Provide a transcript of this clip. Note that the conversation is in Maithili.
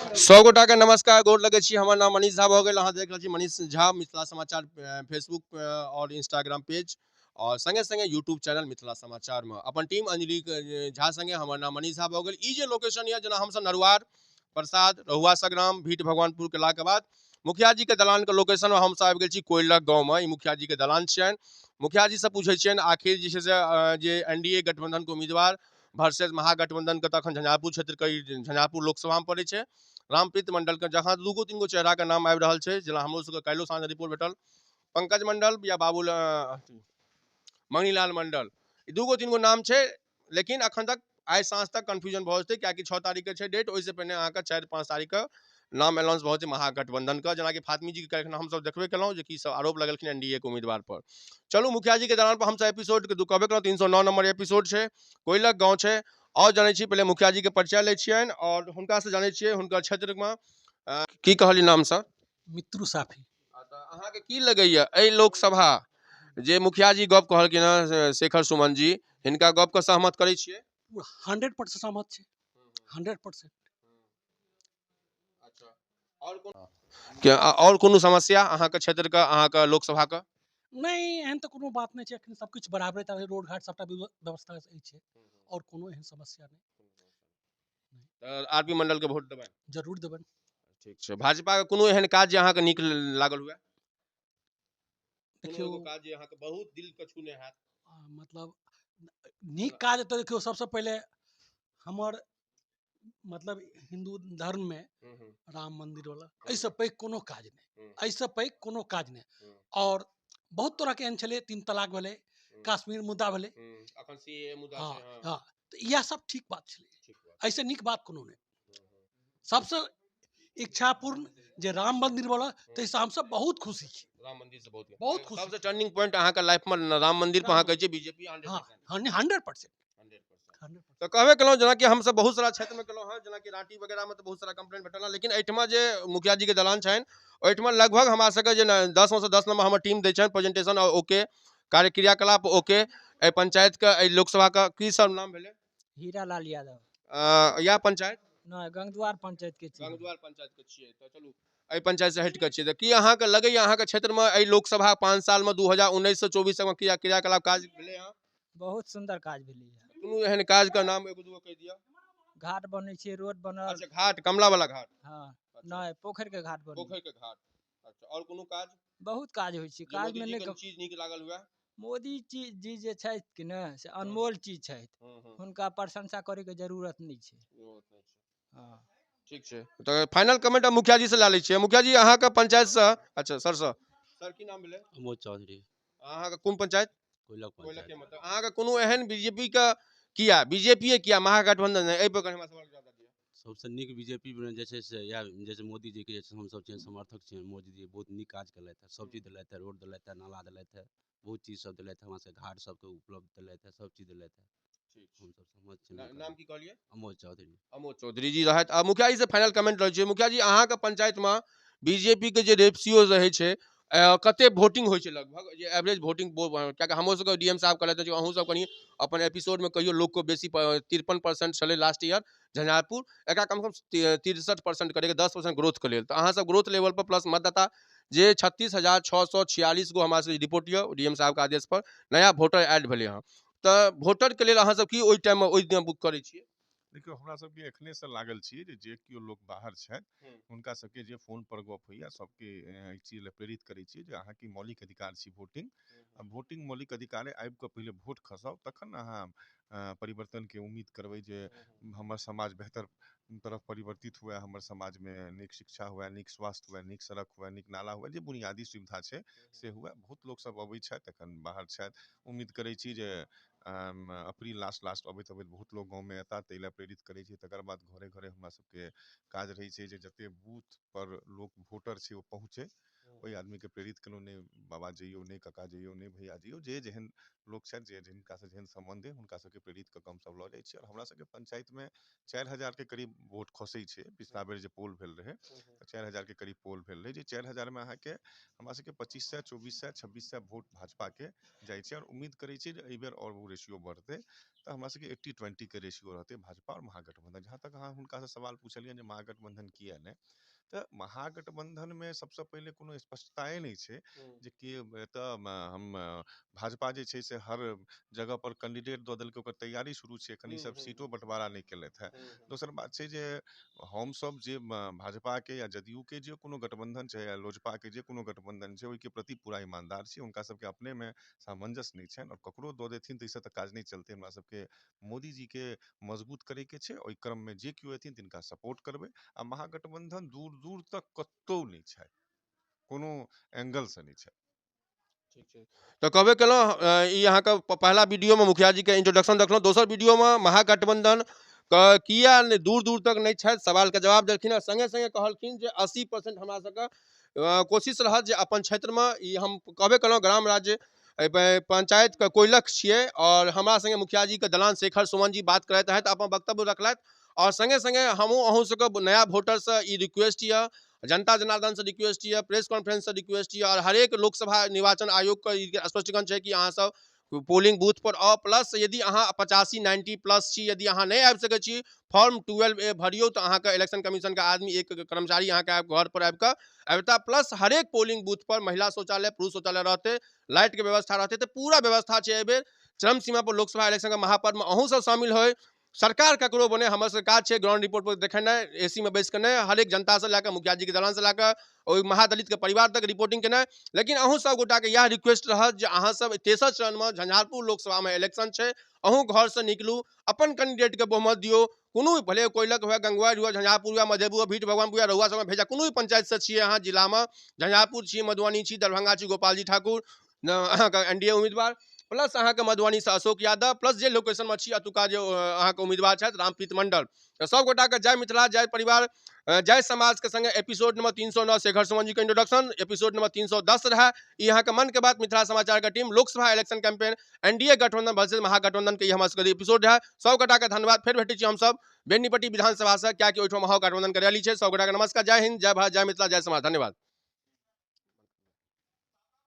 सब गोटा के नमस्कार, गोर लगै छी। हमर नाम मनीष झा भऽ गेल। अहाँ देख रहल छी मनीष झा मिथिला समाचार फेसबुक और इंस्टाग्राम पेज और संगे संगे यूट्यूब चैनल मिथिला समाचार में अपन टीम अंजलि झा संगे हमर नाम मनीष झा भऽ गेल। ई जे लोकेशन यऽ, जेना हमसब नरुआर प्रसाद रहुआ संग्राम भीट भगवानपुर केलाके के बाद मुखिया जी के दलान के लोकेशन में हमसब आबि गेल छी कोइलख गाँव में। ई मुखिया जी के दलान छियनि। मुखिया जी से पूछै छियनि आखिर जे छै से जे एनडीए गठबंधन के उम्मीदवार वर्सेज महागठबंधन के तखन झंझारपुर क्षेत्र के झंझारपुर लोकसभा में पड़ै छै रामप्रीत मंडल के, जहाँ दूगो तीन गो चेहरा के नाम आबि रहल छै, जेना हमरो सबके काल्हिो साँझ रिपोर्ट भेटल पंकज मंडल या बाबूल मंगनीलाल मंडल, ई दूगो तीन गो नाम छै। लेकिन अखन तक आइ साँझ तक कन्फ्यूजन भऽ जेतै, कियाकि 6 तारीख के छै डेट, ओहिसँ पहिने अहाँके 4-5 तारीख के नाम अनाउंस भऽ जेतै महागठबंधन के। जेनाकि फातमी जी के काल्हिखना हमसब देखबे केलहुँ जे की सब आरोप लगेलखिन एनडीए के उम्मीदवार पर। चलू मुखिया जी के दलान पर हमसब एपिसोड के कहबे केलहुँ 309 नंबर एपिसोड छै, कोइलख गाँव छै। आओर जानै छी पहिले मुखिया जी के परिचय लै छियनि आओर हुनकासँ जानै छियै हुनकर क्षेत्रमे की कहलियै नाम सर? मित्रू साफी। तऽ अहाँके की लगैया एहि लोकसभा जे मुखिया जी गप कहलखिन हँ शेखर सुमन जी, हिनका गपके सहमत करै छियै? 100% सहमत छै, 100%। अच्छा, आओर कोनो समस्या अहाँके क्षेत्रके, अहाँके लोकसभाके? नहि, एहन तऽ कोनो बात नहि छै। एखन सब किछु बराबरे तरह रोड घाट सबटा व्यवस्था अछि, आओर कोनो एहन समस्या नहि। आर पी मंडल के वोट देबै? जरूर देबै। ठीक छै। भाजपा के कोनो एहन काज जे अहाँके नीक लागल हुए? देखियौ, काज जे अहाँके बहुत दिल के छूने हैत। मतलब नीक काज तऽ देखियौ, सबसँ पहिले हमर मतलब हिन्दू धर्म में राम मंदिर वाला, एहिसँ पैघ कोनो काज नहि, एहिसँ पैघ कोनो काज नहि। और बहुत तरह के एहन छलै, 3 तलाक भेलै, काश्मीर मुद्दा भेलै, हँ हँ, तऽ इएह सब ठीक बात छलै, एहिसँ नीक बात कोनो नहि। सबसँ इच्छापूर्ण जे राम मंदिर वाला, ताहिसँ हमसब बहुत खुशी छी। राम मंदिर से बहुत बहुत खुशी। सबसे टर्निंग पॉइंट अहाँके लाइफ में राम मंदिर पर अहाँ कहै छियै बीजेपी? हँ, 100%। तऽ कहबे केलहुँ जेनाकि हमसब बहुत सारा क्षेत्रमे केलहुँ हँ, जेनाकि राँटी वगैरहमे तऽ बहुत सारा कंप्लेंट भेटल हँ, लेकिन एहिठमा जे मुखिया जीके दलान छनि ओहिठमा लगभग हमरा सबके जे 10 में से 10 नंबर हमर टीम दै छनि। प्रेजेंटेशन ओके, कार्य क्रियाकलाप ओके। एहि पंचायतके, एहि लोकसभाके की सब नाम भेलै? हीरा लाल यादव। इएह पंचायत? नहि, गंगद्वार पंचायत के छियै। गंगद्वार पंचायत के छियै। तऽ चलू एहि पंचायत से हटि कऽ छियै, तऽ की अहाँके लगैया अहाँके क्षेत्रमे एहि लोकसभा 5 सालमे 2019 से 24 तकमे क्रियाकलाप काज भेलै हँ? बहुत सुन्दर काज भेलै। कोनो एहन काज के नाम एगो दूगो कहि दिअ। घाट बनै छै, रोड बनल। अच्छा, घाट, कमला वाला घाट? हँ, नहि, पोखरि के घाट बनल। पोखरि के घाट। अच्छा, आओर कोनो काज? बहुत काज होइ छै। काज मे नहि चीज नीक लागल हुए? मोदी जी जे छथि कि ने, से अनमोल चीज छथि, हुनका प्रशंसा करैके जरूरत नहि छै। हँ, ठीक छै। तऽ फाइनल कमेंट मुखिया जी से लए लै छियै। मुखिया जी, अहाँके पंचायत से, अच्छा सर से, सर की नाम भेलै? अमोद चौधरी। अहाँके कोन पंचायत? कोइलख पंचायत। मतलब अहाँके कोनो एहन बीजेपी के किया, बीजेपी किया, महागठबंधन नहि, एहि पर कनि हमरा सवाल जवाब दिअ। सबसँ नीक बीजेपी मे जे छै से इएह जैसे मोदी जी के जे हमसब छियनि समर्थक छियनि। मोदी जी बहुत नीक काज केलथि हँ, सब चीज देलथि हँ, रोड देलथि हँ, नाला देलथि हँ, बहुत चीज सब देलथि हँ, हमरा सबके घाट सबके उपलब्ध देलथि हँ, सब चीज देलथि हँ। हमसब सहमत छियनि। नाम की कहलियै? अमोद चौधरी। अमोद चौधरी जी रहथि। आ मुखिया जी से फाइनल कमेंट रहै छै। मुखिया जी, अहाँके पंचायतमे बीजेपी के जे रेसियो रहै छै, कते वोटिंग होइ छै लगभग, जे एवरेज वोटिंग? कियाकि हमरो सबके डीएम साहब कहलथि जे अहूँ सब कनि अपन एपिसोडमे कहियौ लोकके बेसी। 53% छलै लास्ट ईयर झंझारपुर, एकरा कम से कम 63% करैके, 10% ग्रोथके लेल। तऽ अहाँ सब ग्रोथ लेवल पर प्लस मतदाता जे 36,646 गो हमरा सबके रिपोर्ट यऽ, डीएम साहबके आदेश पर नया वोटर ऐड भेलै हँ, तऽ वोटरके लेल अहाँ सब की ओहि टाइममे ओहि दिन बुक करै छियै? देखियौ, हमरा सबके एखने से लागल छियै जे जे केओ लोक बाहर छथि हुनका सबके जे फोन पर गप होइया सबके एहि चीज लए प्रेरित करै छियै जे अहाँके मौलिक अधिकार छी वोटिंग, आ वोटिंग मौलिक अधिकार आबि कऽ पहिले वोट खसाउ, तखन अहाँ परिवर्तनके उम्मीद करबै जे हमर समाज बेहतर तरफ परिवर्तित हुए, हमर समाजमे नीक शिक्षा हुए, नीक स्वास्थ्य हुए, नीक सड़क हुए, नीक नाला हुए, जे बुनियादी सुविधा छै से हुए। बहुत लोक सब अबै छथि, एखन बाहर छथि। उम्मीद करै छी जे अप्रील लास्ट लास्ट अबैत अबैत बहुत लोक गाँवमे एता, ताहि लए प्रेरित करै छी। तकर बाद घरे घरे हमरा सबके काज रहै छै जे जते बूथ पर लोक वोटर छै ओ पहुँचे। ओहि आदमीके प्रेरित केलहुँ, नहि बाबा जइयौ, नहि काका जइयौ, नहि भैया जइयौ, जे जेहन लोक छथि, जे जिनकासँ जेहन सम्बन्ध अइ हुनका सबके प्रेरित कऽ कऽ हमसब लऽ जाइ छी। आओर हमरा सबके पंचायतमे 4000 के करीब वोट खसै छै। पिछला बेर जे पोल भेल रहै तऽ 4000 के करीब पोल भेल रहै, जे 4000मे अहाँके हमरा सबके 2500, 2400, 2600 वोट भाजपाके जाइ छै। आओर उम्मीद करै छी जे एहिबेर आओर ओ रेशियो बढ़तै, तऽ हमरा सबके 80-20 के रेशियो रहतै भाजपा आओर महागठबंधन। जहाँ तक अहाँ हुनकासँ सवाल पुछलियनि जे महागठबंधन किए नहि, तऽ महागठबंधनमे सबसँ पहिले कोनो स्पष्टताए नहि छै जे के एतऽ हम भाजपा जे छै से हर जगह पर कैंडिडेट दऽ देलकै, ओकर तैयारी शुरू छै, एखन ई सब सीटो बँटवारा नहि केलथि हेँ। दोसर बात छै जे हमसब जे भाजपाके या जदयूके जे कोनो गठबंधन छै या लोजपाके जे कोनो गठबंधन छै ओहिके प्रति पूरा ईमानदार छी। हुनका सबके अपनेमे सामंजस्य नहि छनि आओर ककरो दऽ देथिन तऽ एहिसँ तऽ काज नहि चलतै। हमरा सबके मोदी जीके मजबूत करैके छै, ओहि क्रममे जे केओ एथिन तिनका सपोर्ट करबै। आ महागठबंधन दूर दूर तक कतहु नहि छै, कोनो एंगलसँ नहि छै। ठीक छै, तऽ कहबे केलहुँ, ई अहाँके पहिला वीडियोमे मुखिया जीके इंट्रोडक्शन देखलहुँ। दोसर वीडियोमे महागठबंधन के किया नहि दूर दूर तक नहि छथि, सवालके जवाब देलखिन आ सङ्गे सङ्गे कहलखिन जे 80% हमरा सबके कोशिश रहत जे अपन क्षेत्रमे, ई हम कहबे केलहुँ ग्राम राज्य पंचायतके कोइलख छियै। आओर हमरा सङ्गे मुखिया जीके दलान शेखर सुमन जी बात करैत रहथि, अपन वक्तव्य रखलथि। आओर सङ्गे सङ्गे हमहूँ अहूँ सबके नया वोटरसँ ई रिक्वेस्ट यऽ, जनता जनार्दनसँ रिक्वेस्ट यऽ, प्रेस कॉन्फ्रेंससँ रिक्वेस्ट यऽ, आओर हरेक लोकसभा निर्वाचन आयोगके ई स्पष्टीकरण छै कि अहाँ सब पोलिंग बूथ पर आउ। प्लस यदि अहाँ 85 90 प्लस छी, यदि अहाँ नहि आबि सकै छी, फॉर्म 12A भरियौ तऽ अहाँके इलेक्शन कमीशनके आदमी, एक कर्मचारी अहाँके घर पर आबि कऽ अबिता। प्लस हरेक पोलिंग बूथ पर महिला शौचालय, पुरुष शौचालय रहतै, लाइटके व्यवस्था रहतै, तऽ पूरा व्यवस्था छै। एहिबेर चरम सीमा पर लोकसभा इलेक्शनके महापर्वमे अहूँ सब शामिल होइ। सरकार ककरो बने, हमर सबके काज छै ग्राउंड रिपोर्ट पर देखेनाइ, एसी में बैस कऽ नहि, हरेक जनतासँ लए कऽ मुखिया जीके दलानसँ लए कऽ ओहि महादलितके परिवार तक रिपोर्टिंग केनाइ। लेकिन अहूँ सब गोटाके इएह रिक्वेस्ट रहत जे अहाँ सब तेसर चरणमे झंझारपुर लोकसभामे इलेक्शन छै, अहूँ घरसँ निकलू, अपन कैंडिडेटके बहुमत दियौ। कोनो भी, भले कोइलख हुए, गंगुआर हुए, झंझारपुर हुए, मधेपुर हुए, भीठ भगवानपुर हुए, रहुआ सबमे भेजा, कोनो भी पंचायतसँ छियै अहाँ जिलामे, झंझारपुर छी, मधुबनी छी, दरभंगा छी, गोपालजी ठाकुर अहाँके NDA उम्मीदवार, प्लस अहाँके मधुबनीसँ अशोक यादव, प्लस जे लोकेशनमे छी एतुका जे अहाँके उम्मीदवार छथि रामप्रीत मंडल। तऽ सब गोटाके जय मिथिला, जय परिवार, जय समाजके संगे एपिसोड नंबर 309 शेखर सुमन जी के इंट्रोडक्शन, एपिसोड नंबर 310 रहे ई अहाँके मन के बात मिथिला समाचार के team Lok Sabha election campaign NDA गठबंधन वर्सेस महागठबंधन के ई हमर सबके एपिसोड रहे। सब गोटाके धन्यवाद। फेर भेटै छी हमसब बेनीपट्टी विधानसभा से, कियाकि ओहिठाम महागठबंधन के रैली छै। सब गोटाके नमस्कार, जय हिंद, जय भारत, जय मिथिला, जय समाज, धन्यवाद।